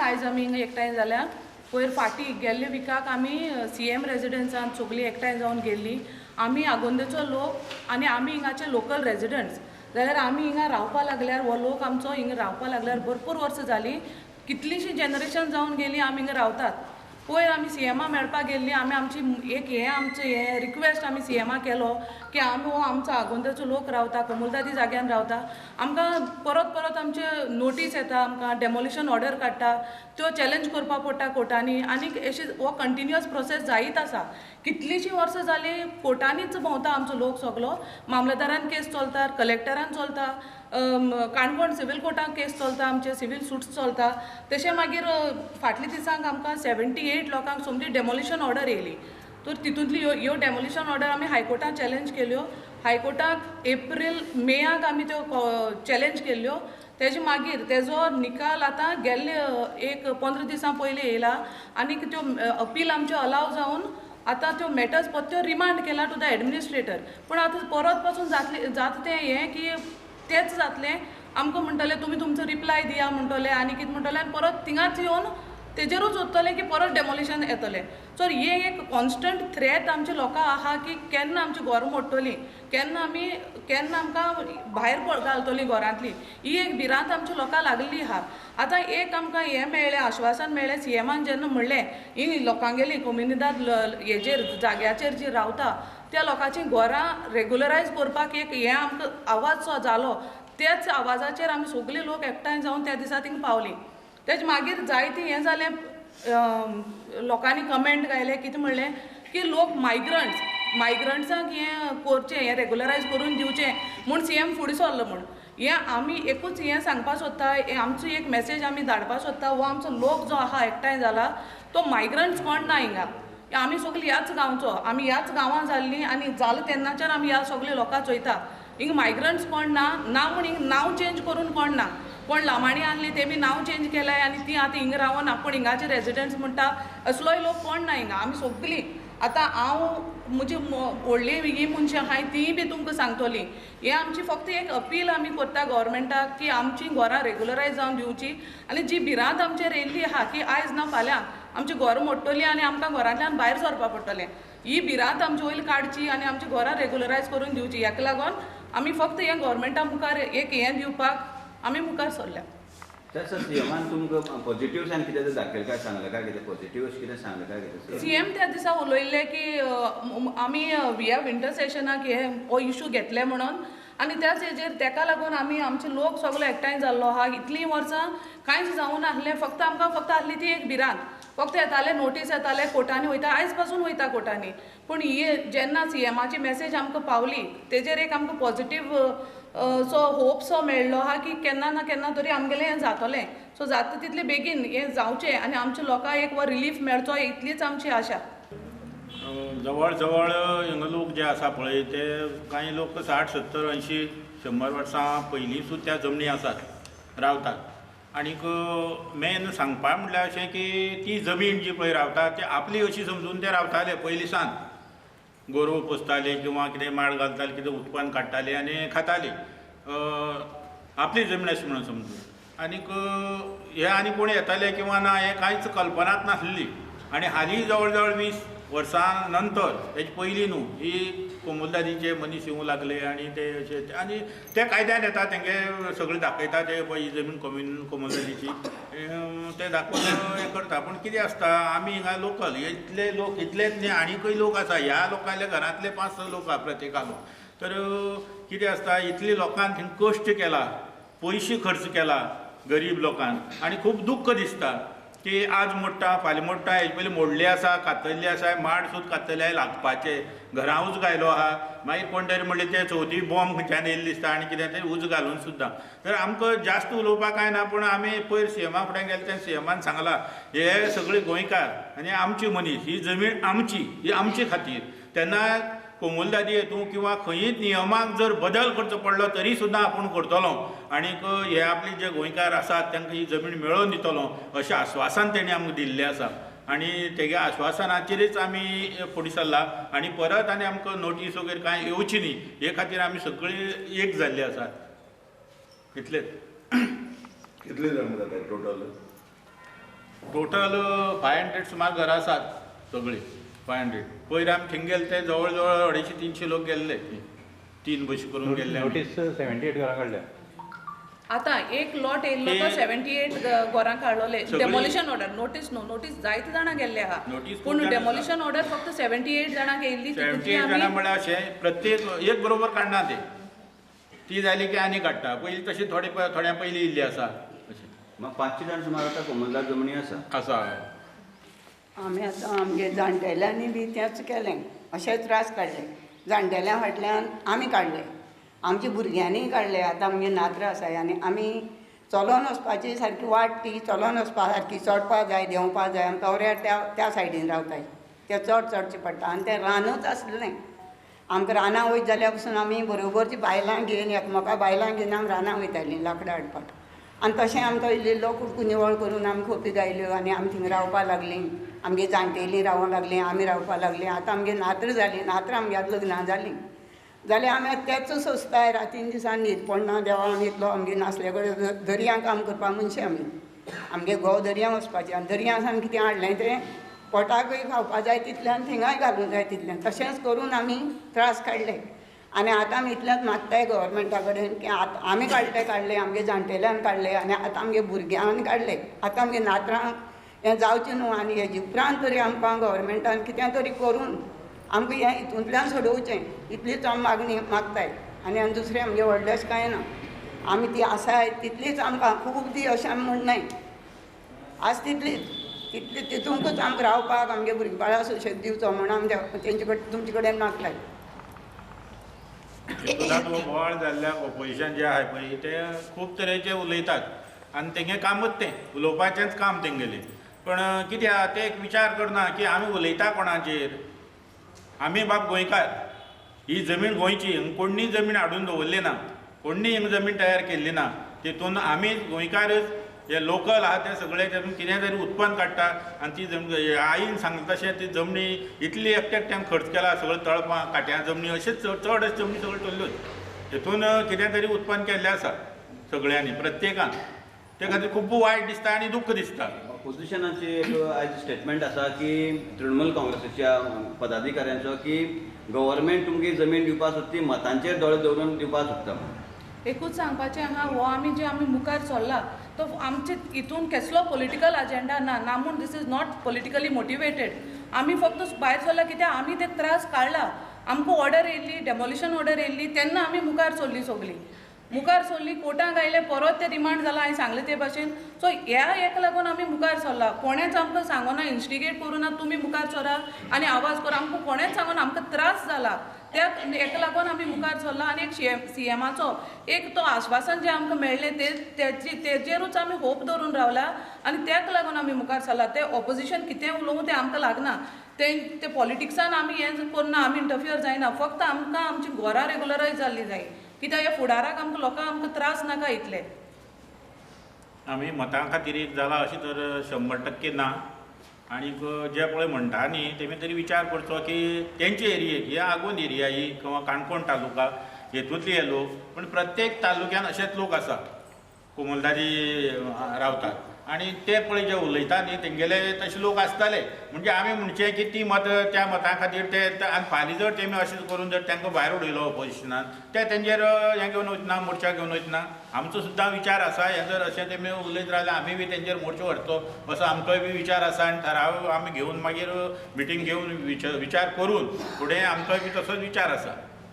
आयज आमी हिंगा एकठांय जाल्या. पयर फाटीं गेल्ले विकाक आमी सीएम रेजिडन्सान सगळीं एकठांय जावन गेल्ली. आमी आगोंदेचो लोक आनी आमी हिंगाचे लोकल रेजिडंट्स जाल्यार आमी हिंगा रावपा लागल्यार हो लोक आमचो हिंगा रावपा लागल्यार भरपूर वर्सां जालीं, कितलींशीं जनरेशन जावन गेलीं आमी हिंगा रावतात. पयर आमी सीएमा मेळपाक गेल्ली. आमी आमची एक हें आमचें हें रिक्वेस्ट आमी सीएमा केलो की आमी हो आमचो आगोंदेचो लोक रावता, कोमुलदादी जाग्यान रावता, आमकां परत परत आमचे नोटीस येता, आमकां डेमोलिशन ऑर्डर काडटा, त्यो चॅलेंज करपाक पडटा कोर्टांनी. आनी अशें हो कंटिन्युअस प्रोसेस जायत आसा. कितलींशीं वर्सां जालीं कोर्टांनीच भोंवता आमचो लोक सगलो. मामलेदारान केस चलता, कलेक्टरान चलता, काणकोण सिवील कोर्टान केस चलता, आमचे सिवील सुट्स चलता. तशें मागीर फाटल्या दिसांक आमकां 78 लोकांक सोमती डेमोलिशन ऑर्डर येयली. तर तितूंतली ह्यो डेमोलिशन ऑर्डर आमी हायकोर्टान चॅलेंज केल्यो. हायकोर्टाक एप्रील मेयाक आमी त्यो चॅलेंज केल्ल्यो. तेजे मागीर तेजो निकाल आतां गेल्ले एक 15 दिसां पयलीं येयला आनीक त्यो अपील आमच्यो अलाव जावन आतां त्यो मॅटर्स परत्यो रिमांड केला टू the administrator. पूण आतां परत पासून जातलें जाता तें हें की तेंच जातलें. आमकां म्हणटलें तुमी तुमचो रिप्लाय दिया म्हणटले आनी कितें म्हणटलें आनी परत थिंगाच येवन तेजेरूच उरतलें की परत डेमोलिशन येतलें. सो हें एक कॉन्स्टंट थ्रेट आमच्या लोकांक आहा की केन्ना आमची घरां मोडटलीं, केन्ना आमी केन्ना आमकां भायर घालतलीं घरांतली, ही एक भिरांत आमच्या लोकांक लागली आहा. आतां एक आमकां हें मेळ्ळें, आश्वासन मेळ्ळें सीएमान जेन्ना म्हणलें ही लोकांगेली कोमुनिदाद हेजेर जाग्याचेर जी रावता त्या लोकांची घरां रेगुलरायज करपाक एक हें आमकां आवाज सो जालो. त्याच आवाजाचेर आमी सगळे लोक एकठांय जावन त्या दिसा थिंगा पावली. तेजे मागीर जायती हें जालें, लोकांनी कमेंट घायले कितें म्हणलें की लोक मायग्रंट्स मायग्रंट्सांक हें करचें, हें रेगुलरायज करून दिवचें म्हूण सीएम फुडें सरलो म्हूण. हें आमी एकूच हें सांगपाक सोदता, आमचो एक मॅसेज आमी धाडपाक सोदता, हो आमचो लोक जो आहा एकठांय जाला तो मायग्रंट्स कोण ना हिंगा. आमी सगळीं ह्याच गांवचो, आमी ह्याच गांवां जाल्लीं आनी जालें तेन्नाच्यान आमी ह्या सगळ्या लोकांक चोयता. हिंगा मायग्रंट्स कोण ना, ना म्हूण हिंगा नांव चेंज करून कोण ना, कोण लामाणी आहली ते बी नांव चेंज केलें आनी ती आतां हिंगा रावना आपूण हिंगाचे रेजिडंट्स म्हणटा, असलोय लोक कोण ना हिंगा. आमी सगळीं आतां हांव म्हजी व्हडली ही मनशां आहाय तीय बी तुमकां सांगतली. हें आमची फक्त एक अपील आमी करता गव्हर्मेंटाक की आमची घरां रेगुलरायज जावन दिवची आनी जी भिरांत आमचेर येयल्ली आहा की आयज ना फाल्यां आमची घरां मोडटलीं आनी आमकां घरांतल्यान भायर सरपाक पडटलें, ही भिरांत आमचे वयली काडची आनी आमची घरां रेगुलरायज करून दिवची. हेका लागून आमी फक्त हें गव्हर्मेंटा मुखार एक हें दिवपाक आमी मुखार सरल्या. तसो सीएमान तुमकां पॉझिटिव्ह कितें दाखयलें काय सांगलें काय कितें पॉझिटिव्ह अशें कितें सांगलें काय कितें? सीएम त्या दिसा उलयल्ले की आमी ह्या विंटर सेशनाक हे हो इशू घेतले म्हणून आनी त्याच हेजेर तेका लागून आमी आमचे लोक सगलो एकठांय जाल्लो आहा. इतलीं वर्सां कांयच जावूं नासलें, फक्त आमकां फक्त आहली ती एक भिरांत, फक्त येताले नोटीस येताले कोर्टांनी वयता, आयज पासून वयता कोर्टांनी. पूण ही जेन्ना सीएमाची मॅसेज आमकां पावली तेजेर एक आमकां पॉझिटीव सो होप सो मेळ्ळो आहा की केन्ना ना केन्ना तरी आमगेलें हें जातलें. सो जाता तितलें बेगीन हें जावचें आनी आमच्या लोकांक एक वर रिलीफ मेळचो इतलीच आमची आशा. जवळ जवळ हांगा लोक जे आसा पळय ते कांय लोक 60, 70, 80, 100 वर्सां पयलीं सुद्दां त्या जमनी आसात रावतात. आनीक मेन सांगपा म्हटल्यार अशें की ती जमीन जी पळय रावता ती आपली अशी समजून ते रावताले पयलीं सान, गोरवां पोसताले किंवा कितें माड घालताले, कितें उत्पन्न काडटाले आनी खाताले, आपली जमीन अशें म्हणून समजून. आनीक हे आनी कोण येताले किंवा ना हें कांयच कल्पनाच नासली. आनी हालीं जवळ जवळ 20 वर्सां नंतर हेजे पयलीं न्हू ही कोमुलदादीचे मनीस येवंक लागले आनी ते अशे आनी ते कायद्यान येता तेंगे सगळें दाखयता ते पळय ही जमीन कोमुलदादीची ते दाखोवन हें करता. पूण कितें आसता आमी हिंगा लोकल इतले लोक इतलेच न्ही आनीकय लोक आसा, ह्या लोकांल्या घरांतले 5-6 लोक आहा प्रत्येकालो. तर कितें आसता इतले लोकांक थिंग कश्ट केला, पयशे खर्च केला गरीब लोकांक आनी खूब दुख्ख दिसता की आज मोडटा फाल्यां मोडटा. हेजे पयलीं मोडले आसा, कातल्ले आसा, माड सुद्दां कातल्ले लागपाचे, घरां उजो घायलो आहा, मागीर कोण तरी म्हणलें ते चवथी बॉम्ब खंयच्यान येयल्ले दिसता आनी कितें तरी उजो घालून सुद्दां. तर आमकां जास्त उलोवपाक कांय ना, पूण आमी पयर सीएमा फुड्यान गेले तेन्ना सीएमान सांगलां हे सगळे गोंयकार आनी आमची मनीस, ही जमीन आमची, ही आमचे खातीर. तेन्ना कोमुलदादी हेतून किंवा खंयीच नियमाक जर बदल करचो पडलो तरी सुद्दां आपूण करतलो आनीक हे आपले जे गोंयकार आसात तांकां ही जमीन मेळोवन दितलो अशें आश्वासन तेणी आमकां दिल्लें आसा. आनी तेगे आश्वासनाचेरच आमी फुडें सरला आनी परत आनी आमकां नोटीस वगैरे कांय येवची न्ही हे खातीर आमी सगळे एक जाल्ले आसात. इतलेच. कितले जाण जाता टोटल? टोटल 500 सुमार घरां आसात सगळीं 500. पयर आमी थिंग गेले ते जवळ जवळ 250-300 लोक गेल्ले, 3 बशी करून गेल्ले. नोटीस 78 घरां काडल्या. आतां एक लॉट येयल्लो तो 78 घरां काडलोले. डेमोलिशन ऑर्डर नोटीस न्हू, नोटीस जायते जाणां गेल्ले आहा, पूण डेमोलिशन ऑर्डर फक्त 78 जाणांक येयल्ली. 78 जाणां म्हळ्यार अशें प्रत्येक एक बरोबर काडना ते, ती जाली की आनी काडटा. पयलीं तशी थोडे थोड्या पयलीं इल्ली आसा अशें. मग 500 जाण सुमार आतां कोमुनिदाद जमनी आसा. आसा. आमी आतां आमगे जाणटेल्यांनी बी तेंच केलें, अशें त्रास काडले. जाणटेल्या फाटल्यान आमी काडले, आमच्या भुरग्यांनी काडले. आतां आमगे नातरां आसाय आनी आमी चलोन वचपाची सारकी वाट, ती चलोन वचपा सारकी चडपा जाय, देंवपा जाय. आमी तवऱ्यार त्या त्या सायडीन रावताय, तें चड चडचें पडटा. आनी तें रानूच आसलें आमकां. रानां वयत जाल्यार पसून आमी बरोबरची बायलां घेवन एकमेका बायलां घेवन आमी रानां वयतालीं लांकडां हाडपाक. आनी तशें आमकां इल्लो इल्लो कुडको निवळ करून आमी खोपी गायल्यो आनी आमी थिंगा रावपाक लागलीं. आमगे जाणटेलीं रावोंक लागलीं, आमी रावपाक लागलीं. आतां आमगे नातरां जालीं, नातरां आमगे लग्नां जालीं जाल्यार आमी तेच सोंसताय. रातीन दिसान न्हीद पडना देवा आमी इतलो आमगे नासले कडेन दर्या काम करपा मनशां आमी. आमगे घोव दर्या वचपाचें आनी दर्या सावन कितें हाडलें तें पोटाकूय खावपा जाय तितल्यान, थिंगाय घालूंक जाय तितल्यान. तशेंच करून आमी त्रास काडले. आनी आतां आमी इतल्याच मागताय गव्हर्मेंटा कडेन की आतां आमी काडले काडले, आमगे जाणटेल्यान काडले आनी आतां आमगे भुरग्यांनी काडले. आतां आमगे नातरांक हें जावचें न्हू आनी हेजे उपरांत तरी आमकां गव्हर्मेंटान कितें तरी करून आमकां हें हितूंतल्यान सोडोवचें, इतलीच आमी मागणी मागताय. आनी आनी दुसरें आमगे व्हडलें अशें कांय ना. आमी ती आसाय तितलीच आमकां खूब दी अशें आमी म्हणनाय, आज तितलीच तितली तितूंकच आमकां रावपाक आमगे भुरगीं बाळां सुशेग दिवचो म्हूण आमी तेंचे कडेन तुमचे कडेन मागताय. बोवाळ जाल्ल्या ऑपोजिशन जे आहाय पळय ते खूब तरेचे उलयतात आनी तेंगे कामूच तें उलोवपाचेंच काम तेंगेलें. पण कितें आहा ते एक विचार करना की आमी उलयता कोणाचेर. आमी बाब गोंयकार, ही जमीन गोंयची, हांगा कोण्णी जमीन हाडून दवरली ना, कोण्णी हिंगा जमीन तयार केल्ली ना. तितून आमी गोंयकारच जे लोकल आहा ते सगळे तेतून कितें तरी उत्पन्न काडटा. आनी ती जमनी आईन सांगता तशें ती जमनी इतली एकट्या एकट्यान खर्च केला, सगळें तळपां काट्यां जमनी अशेंच चड अशें जमनी सगळ्यो ठरल्योच. तितून कितें तरी उत्पन्न केल्लें आसा सगळ्यांनी प्रत्येकान. ते खातीर खूब वायट दिसता आनी दुख्ख दिसता. ऑपोजिशनाची एक आयज स्टेटमेंट आसा की तृणमूल काँग्रेसीच्या पदाधिकाऱ्यांचो की गव्हर्मेंट तुमगे जमीन दिवपाक सोदता, मतांचेर दोळे दवरून दिवपाक सोदता. एकूच सांगपाचें आहा, हो आमी जे आमी मुखार सरला तो आमचे हितून कसलो पॉलिटिकल अजेंडा ना, ना म्हूण this is not politically motivated. आमी फक्त भायर सरला कित्याक आमी ते त्रास काडला. आमकां ऑर्डर येयल्ली, डेमोलिशन ऑर्डर येयल्ली तेन्ना आमी मुखार सरली, सगळीं मुखार सरली, कोर्टाक आयले, परत ते रिमांड जाला हांवें सांगलें ते भाशेन. सो ह्या हेका लागून आमी मुखार सरला. कोणेंच आमकां सांगोना, इन्स्टिगेट करुना तुमी मुखार सरा आनी आवाज करा, आमकां कोणेंच सांगोना. आमकां त्रास जाला त्या हेका लागून आमी मुखार सरला. आनी एक सीएमाचो एक तो आश्वासन जें आमकां मेळ्ळें ते तेजेरूच आमी होप दवरून रावला आनी त्याक लागून आमी मुखार सरला. ते ऑपोजिशन कितें उलोवं तें आमकां लागना, ते पॉलिटिक्सान आमी हें करना, आमी इंटरफियर जायना. फक्त आमकां आमची घरां रेगुलरायज जाल्ली जाय कित्याक ह्या फुडाराक आमकां लोकांक आमकां त्रास नाका इतले. आमी मतां खातीर एक जाला अशें तर 100% ना. आनीक जे पळय म्हणटा न्ही तेमी तरी विचार करचो की तेंचे एरियेक, ही आगोंद एरिया ही किंवा काणकोण तालुका हेतूंतले हे लोक, पूण प्रत्येक तालुक्यान अशेच लोक आसा कोमुनिदादी रावतात आनी ते पळय जे उलयता न्ही तेंगेले तशे लोक आसताले. म्हणजे आमी म्हणचें की ती मत त्या मतां खातीर ते आनी फाल्यां जर तेमी अशें करून जर तांकां भायर उडयलो ऑपोजिशनान ते तेंचेर हें घेवन वचना, मोर्चा घेवन वचना. आमचो सुद्दां विचार आसा हें जर अशें तेमी उलयत रावल्यार आमी बी तेंचेर मोर्चो व्हरचो असो आमचोय बी विचार आसा. आनी ठराव आमी घेवन मागीर मिटींग घेवन विचार करून फुडें आमचोय बी तसोच विचार आसा.